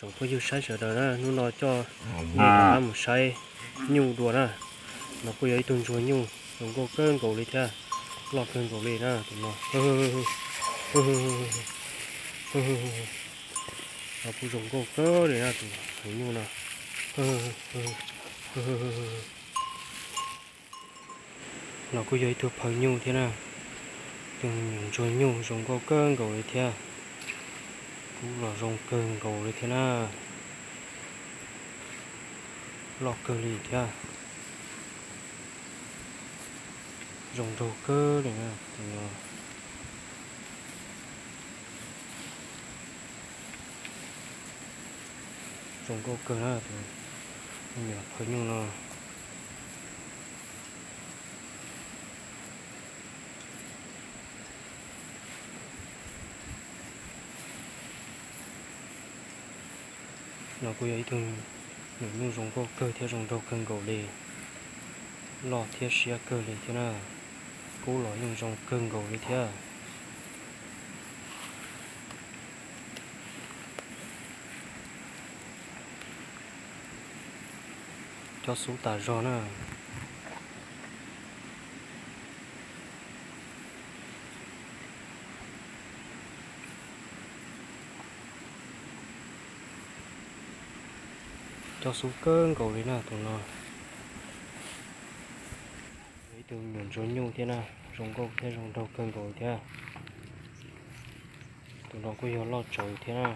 Tsoom phooj ywg saib sawv daws na, hnub no coj nej rov qab mus saib nyuj dua na. No kuj yog ib tug ntsuag nyuj zoo nkauj kawg nkaus li thiab, loj kawg nkaus li na tus no. No kuj zoo nkauj kawg li na tus nyuj no. No kuj yog ib tug phaw nyuj thiab na, tus me nyuam ntsuag nyuj zoo nkauj kawg nkaus li thiab. Kub los zoo kawg nkaus li thiab na, loj kawg li thiab, zoo nraug kawg li na. Zoo nkauj kawg na tus me nyuam phaw nyuj no. No kuj yog ib tug nyuam nyuj zoo nkauj kawg thiab zoo nraug kawg nkaus li, loj thiab siab kawg li thiab na. Kub los yeej zoo kawg nkaus li thiab. Cov xub tas zog na. Cov xub kawg nkaus li na tus no. Yog ib tug me nyuam ntsuag nyuj thiab na, zoo nkauj thiab zoo nraug kawg nkaus thiab. Tus no kuj yog loj tsawv thiab na,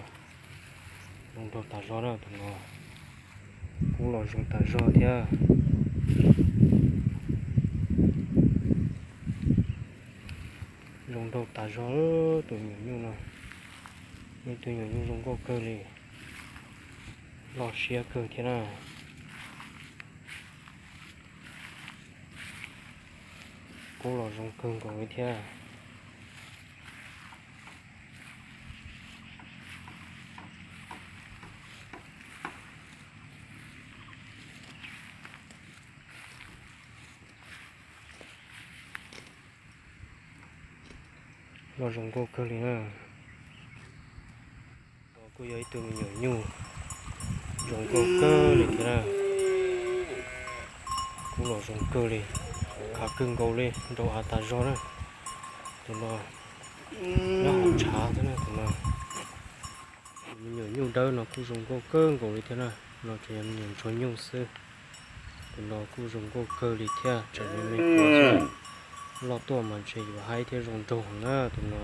zoo nraug tas zog na tus no. Kub los zoo tas zog thiab, zoo nraug tas zog tus nyuam nyuj no. Ib tug nyuam nyuj zoo nkauj kawg li, loj siab kawg thiab na. Kub los zoo kawg nkaus li thiab. Los zoo nkauj kawg li na. Kuj yog ib tug me nyuam nyuj zoo nkauj kawg li thiab na. Kub los zoo kawg li, khav kawg nkaus li, nraug av tas zog na. Tus no nyob hauv tshav thiab na tus no. Me nyuam nyuj dawb no kuj zoo nkauj kawg nkaus li thiab na. No tseem yog me nyuam ntsuag nyuj xwb. Tus no kuj zoo nkauj kawg li thiab, tseem me me kuv xwb. Loj tuaj mas ntshe yuav haib thiab zoo nraug heev na tus no.